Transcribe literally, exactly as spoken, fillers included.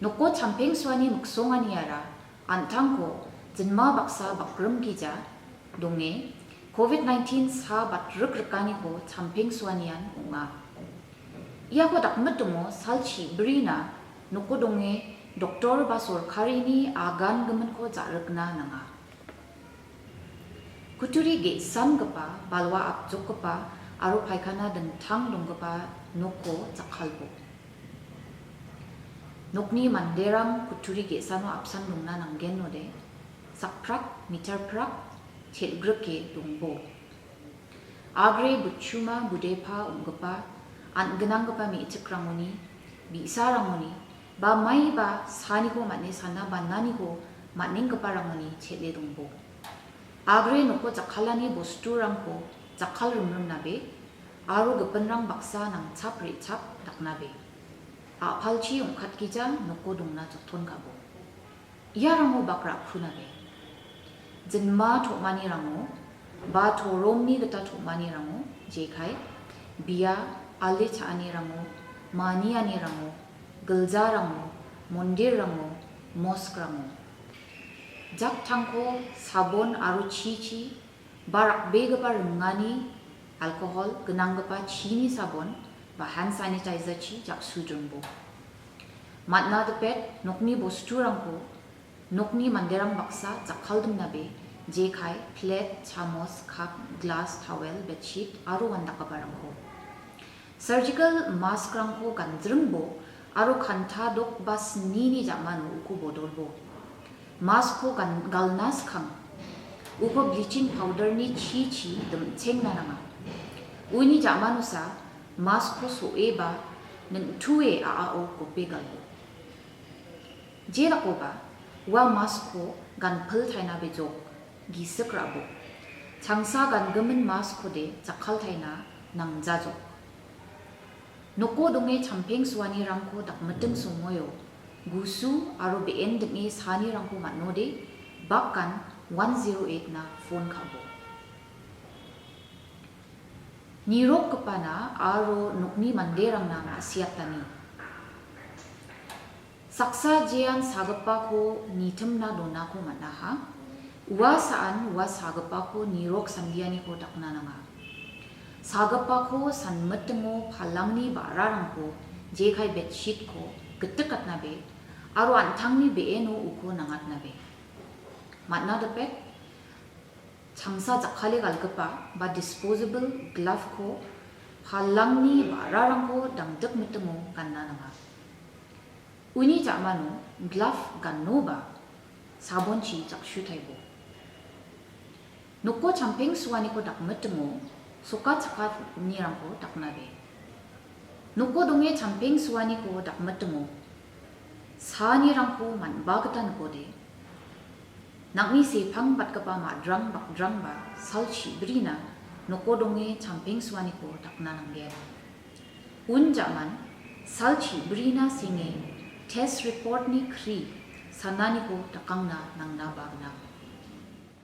Noko champeng suani miksonganiara an·tangko jinma baksa bakrim gija donge covid nineteen sa batrik rikaniko champeng suanian ong·a. Iako dakmitingo salchi brina noko donge doktor ba sorkarini agan giminko ja·rikna nanga. Kutturi ge·sangipa, balwa apjokgipa aro paikana dingtang donggipa noko jakkalbo. Nokni manderang kutturi ge·sano apsan dongna nanggenode, sakprak, meter prak, tel·grike dongbo. Agre butchuma budepa ong·gipa, an·ginanggipa me·chikrangoni, bi·sarangoni, ba maiba saniko man·e sana bananiko man·enggiparangoni chel·e dongbo. Agre noko jakkalani bosturangko jakkal rimrimnabe, aro gipinrang baksa nangchap re·chap daknabe. A·palchi ong·katgija noko dongna joton ka·bo. Iarango bak ra·kunabe. Jinma tom·anirango ba toromni gita tom·anirango jekai, bia, ale cha·anirango, manianirango, giljarango, mondirrango, moskrango. Jaktangko sabon aro chichi ba rakbegipa ringani alkohol gnanggipa chini sabon ba hand sanitizer-chi jaksudringbo. Man·a dipet nokni bosturangko nokni manderang baksa jakkaldimnabe jekai, plate, chamos, cup, glass, towel, bedsheet aro uandakgiparangko. Surgical mask-rangko gandringbo aro kanta dok ba snini ja·mano uko bodolbo. Mask-ko gan-, galna skang uko bleaching powder-ni chichi dimchengna nanga. Uni ja·manosa mask-ko so·e ba ning·tue a·ao gope galbo. Jedakoba ua mask-ko ganpil taina bejok, gisik ra·bo. Changsa gangimin mask-kode jakkaltaina nangjajok. Noko donge champeng suanirangko dakmiting somoio gusu aro be·en ding·e saanirangko man·ode, bakkan one zero eight-na phone ka·bo. Nirokgipana aro nokni manderangna ma·siatani. Saksa jean sagipako nitimna donako man·aha. Ua saan ua sagipako nirok sambianiko dakna nanga. Sagipako sanmitingo palangni ba·rarangko jekai bedsheet-ko gitikatnabe aro an·tangni be·eno uko nangatnabe. Man·a dipet, changsa jakkale galgipa ba disposable glove-ko palangni ba·rarangko dangdikmitingo gana nanga. Uni ja·mano glove ganoba sabonchi jaksutaibo. Noko champeng suaniko dakmitingo soka chakkanirangko daknabe. Noko donge champeng suaniko dakmitingo saanirangko man·ba gita nikode, nang·ni sepang batgipa madrang bakdrangba sal chibrina noko donge champeng suaniko dakna nangen. Un ja·man sal chibrina senge test report-ni kri sananiko dakangna nangnaba gnang.